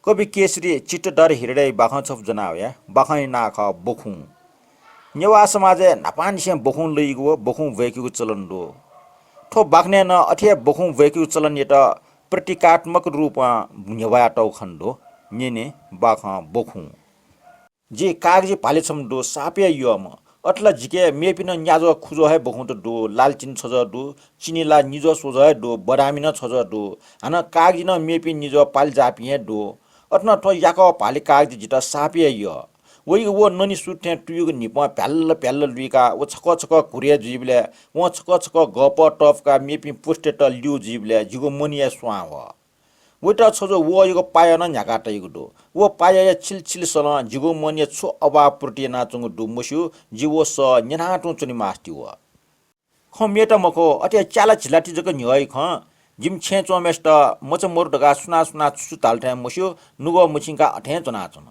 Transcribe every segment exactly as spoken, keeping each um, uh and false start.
कवि केशरी चित्तधर हिरडैया बाखं छपु ज्वना वया। बाखंया नां खः बखुं। नेवाः समाजय् न्हापांनिसें बखुं लइगु व बखुं ब्वय्केगु चलन दु। थ्व बाखनय् नं अथे हे बखुं ब्वय्केगु चलनयात प्रतीकात्मक रूपं न्ह्यब्वयातःगु खने दु। न्यने बाखं बखुं। जि कागजी भाले छम्ह दु, सापय् यःम्ह। अथे ला जिके मेपिं नं न्याज्वः खुज्वः हे बखुंत दु, लालचिनी छज्वः दु, चिनी ला निज्वः स्वज्वः हे दु, बदामी नं छज्वः दु। हानं कागजी नं मेपिं निज्वः पालिजाःपिं हे दु। अथे नं थ्व याकः भाले कागजी जितः सापय् यः। वइगु व ननि सुथ थें तुयुगु न्हिपं भ्याल्ल भ्याल्ल लुइकाः व छकः छकः घुरे जुइबलय् वं छकः छकः गःपः तःपुकाः मेपिं पुस्तेत ल्यू जुइबलय् जिगु मनया स्वां वः। वइत छज्वः वःयागु पायः नं न्ह्याका तइगु दु। व पायःया छिलछिल सलं जिगु मनया छु अभाव पूर्ति यानाच्वंगु दु मस्यू, जि व सः न्यनातुं च्वनेमास्ति वः। खँ मेत मखु, अथे च्याला झिलाति जक न्ह्यःया खँ। जिमि छेँय् च्वंम्हय्सित मचा मरु धकाः सुनां सुनां छु छु धाल थें मस्यू, नुगः मछिंकाः अथें च्वनाच्वन।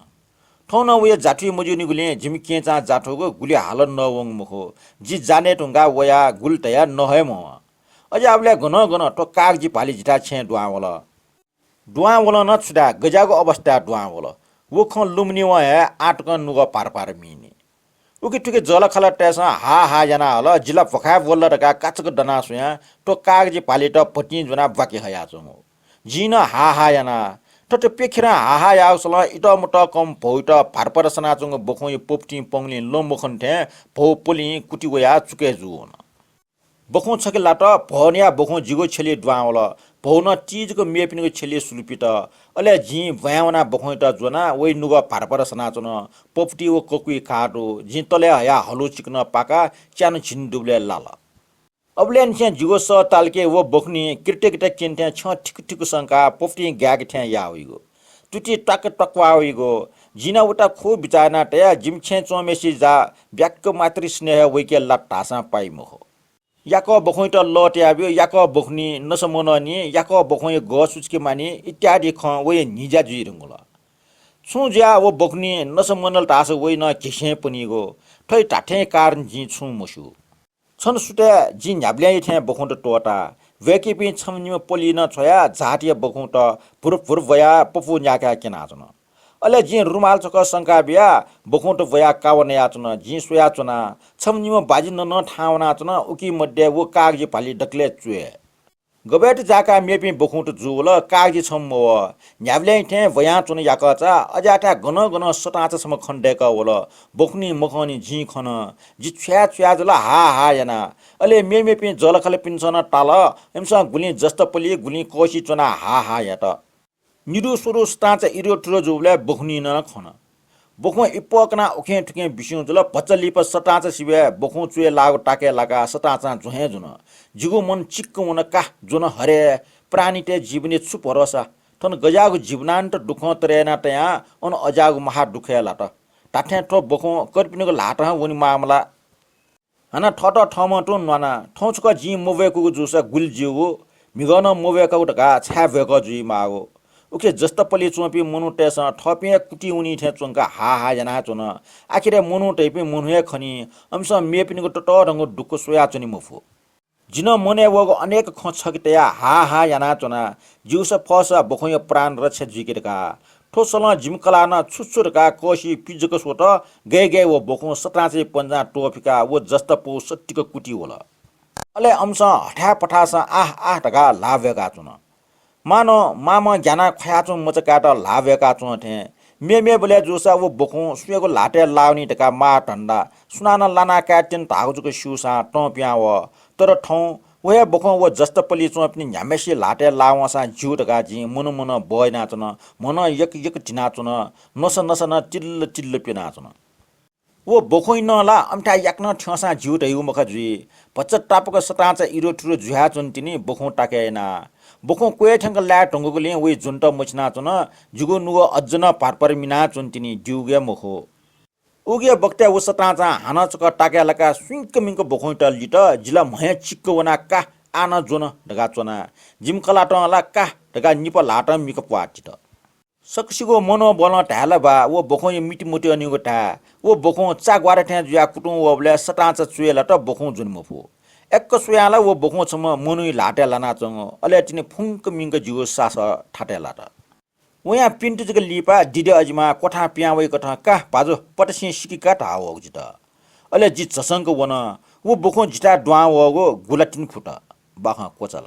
थौं नं वया जाथुइ मज्यूनिगुलिं जिमि केहेँचां जाथूगु गुलि हालं नवंगु मखु। जि जाने धुंकाः वयाः गुलि धयाः नहये मवं। अज्याःबलय् गनं गनं थ्व कागजी भाले जिथाय् छेँय् दुहां वल। दुहां वलं नं छु धाये, गज्याःगु अवस्थाय् दुहां वल। व खँ लुमनिवं हे आः तकं नुगः भार भार मीनि। उखे थुखे जःलाखःलातय्सं हा हा याना हल। जि ला भ्वखाय् ब्वल धकाः काचक दनाः स्वयां थ्व कागजी भालेत भतिं ज्वनाः ब्वाके हयाच्वंगु। जिं नं हा हा याना। थथे प्यखेरं हा हा याःगु सलं इतःमतःकं भौइत भार भार सनाच्वंगु बखुंया पपुतिं पंगुलिं लं मखन थें भौ पलिं कुति वयाः चुकय् जूवन। बखुं छखे लात, भौनया बखुं जिगु छ्यलय् दुहां वल। भौनं ति जक मेपिनिगु छ्यलय् सुलुपित। अले जिं ब्वाँय् वनाः बखुंयात ज्वनाः वइ नुगः भार भार सनाच्वन। पपुति व ककुइ काः दु। जिं तलय् हयाः हलु चिकनं पाकाः च्यान्हु झिन्हु दुबलय् लाल। अबलय्‌निसें जिगु सः तालके व बखुनिं कृत्यकित क्यने थें छ्यं थिकु थिकु संकाः पपुतिं गाय्‌के थें याः वइगु। तुति त्वाक त्वाक्वाः वइगु। जिं नं वता खू बिचाः यानाः तया, जिमि छेँय् च्वंम्हय्‌सित जा ब्याक्क मातृ स्नेह वइके लात धाःसां पाइ मखु। याकः बखुंयात लः तया ब्यु, याकः बखुनिं नसा मनःनि, याकः बखुंया गः सुचुके मानि इत्यादि खँ वया न्हिज्या जुइ धुंकल। छुं जुयाः व बखुनिं नसा मनल धाःसा वइ नं घिसें पनीगु। थ्वइ धात्थें कारण जिं छुं मस्यू। छन्हु सुथय् जिं न्ह्याबलेंया थें बखुंत त्वःता। ब्वय्‌केपिं छम्ह निम्ह पलि नं छ्वयाः जातया बखुंत भुरुप भुरुप ब्वयाः पपू न्याकाः क्यनाच्वन। अले जिं रुमाल छकः संका बियाः बखुंत ब्वयाः कावा नयाच्वन। जिं स्वयाच्वना, छम्ह निम्ह बाजि ननं थाहां वनाच्वन। उकी मध्ये व कागजी भाले दकलय् च्वय्। गबय्‌त जाय्‌काः मेपिं बखुंत जूवल, कागजी छम्ह मवः। न्ह्याबलें थें ब्वयां च्वन याकःचा। अज्याःथाय् गनं गनं सतांचा छम्ह खनेदय्‌कः वल। बखुनिं मखंनि जिं खन। जि छ्वया छ्वया जुल, हा हा याना। अले मेमेपिं जःलाखःलापिन्सं नं ताल। इमिसं गुलिं जस्ता पलि, गुलिं कःसि च्वनाः हा हा यात। निदु स्वदु सतांचा इरोतिरो जूबलय् बखुनिं नं खन। बखुं इप्वः कनाः उखें थुखें बिस्युं जुल। भचा लिपा सतांचा सिबय् बखुं च्वय् लाःगु ताकय् लाकाः सतांचां ज्वँ हे ज्वन। जिगु मन चिक्क वन, काः ज्वन हरे, प्राणीतय् जीवनय् छु भरोसा? थन गज्याःगु जीवनान्त दुःखं तरे याना तयां अन अज्याःगु महा दुःखय् लात। धात्थें थ्व बखुं कर्पिनिगु ल्हातं वनेमाः मला। हानं थःत थःम्हं तुं न्वाना। थौं छकः जिं मब्वय्‌कूगु जूसा गुलि ज्यूगु, म्हिगः नं मब्वय्‌कागु धकाः छाय् ब्वय्‌कः जुइमाःगु? उखे जस्ता पलि च्वंपिं मनूतय्‌सं थःपिं हे कुतिं वनी थें च्वंकाः हा हा यानाच्वन। आखिरय् मनू तइपिं मनू हे खनी। अमिसं मेपिनिगु ततःधंगु दुःख स्वयाच्वने मफु। जिं नं मनय् वःगु अनेक खँ छखे तयाः हा हा यानाच्वना। ज्यूसा फःसा बखुंया प्राण रक्षा जुइके धकाः। थ्व सलं जिमि कलाः नं छु छु धकाः कःसि पि जक स्वत। गय् गय् व बखुं सतांचाया पन्जां त्वःफिकाः व जस्ता पौ सत्तिक कुति वल। अले अमिसं हथाय् पथासं आह आह धकाः ल्हाः ब्वय्‌काच्वन। मांनं मामं ग्यानाः ख्वयाच्वंम्ह मचाकाय्‌त ल्हाः ब्वय्‌काच्वं थें। मेमेबलय् जूसा व बखुं सुयागु ल्हातय् लाः वनी धकाः माः धन्दा सुनानं लाना काये त्यन धाःगु जक स्यूसां तं पिहां वः। तर थौं व हे बखुं व जस्ता पलि च्वंपिनि न्ह्याम्हय्‌सिया ल्हातय् लाः वंसां ज्यू धकाः जिं मनं मनं बः यानाच्वन। म्हनं यक यक धिनाच्वन। नसा नसा नं तिल्ल तिल्ल प्यनाच्वन। व बखुंइ नं ला अमिथाय् याकनं थ्यंसां ज्यू धइगु मखा जुइ। भचा तापाक सतांचा इरोतिरो जुयाच्वन तिनि बखुं ताकय् यानाः। बखुं क्वय् थ्यंक लाये धुंकूगुलिं वइ ज्वनेत मछिनाच्वन। जिगु नुगः अज्ज नं भार भार मिनाच्वन तिनि, द्यूगु हे मखु। उगु हे बखतय् व सतांचां हानं छकः ताकय् लाकाः स्विंक मिंक बखुंयात लित। जि ला म्हय् चिक्क वनाः का, आः नं ज्वन धकाः च्वना। जिमि कलातं ला का धकाः निपा ल्हातं मिखा प्वाः तित। सकसिगु मनोबलं धाये ला बा, व बखुंया मिति मतिनिगु धाये। व बखुं चा ग्वारा थें जुयाः कुतुं वःबलय् सतांचा च्वय् लात, बखुं ज्वने मफु। यक्व स्वयां ला व बखुं छम्ह मनूया ल्हातय् लानाच्वंगु। अले तिनि फुंक मिंक जिगु सासः थातय् लात। वयां पिन्त जक लिपा दिदे अजिमा क्वथां पिहां वइकथं का भाजु पतसिं सिकिका धाः वःगु जितः। अले जि झसंक वन। व बखुं जिथाय् दुहां वःगु गुला तिनि फुत। बाखं क्वचाल।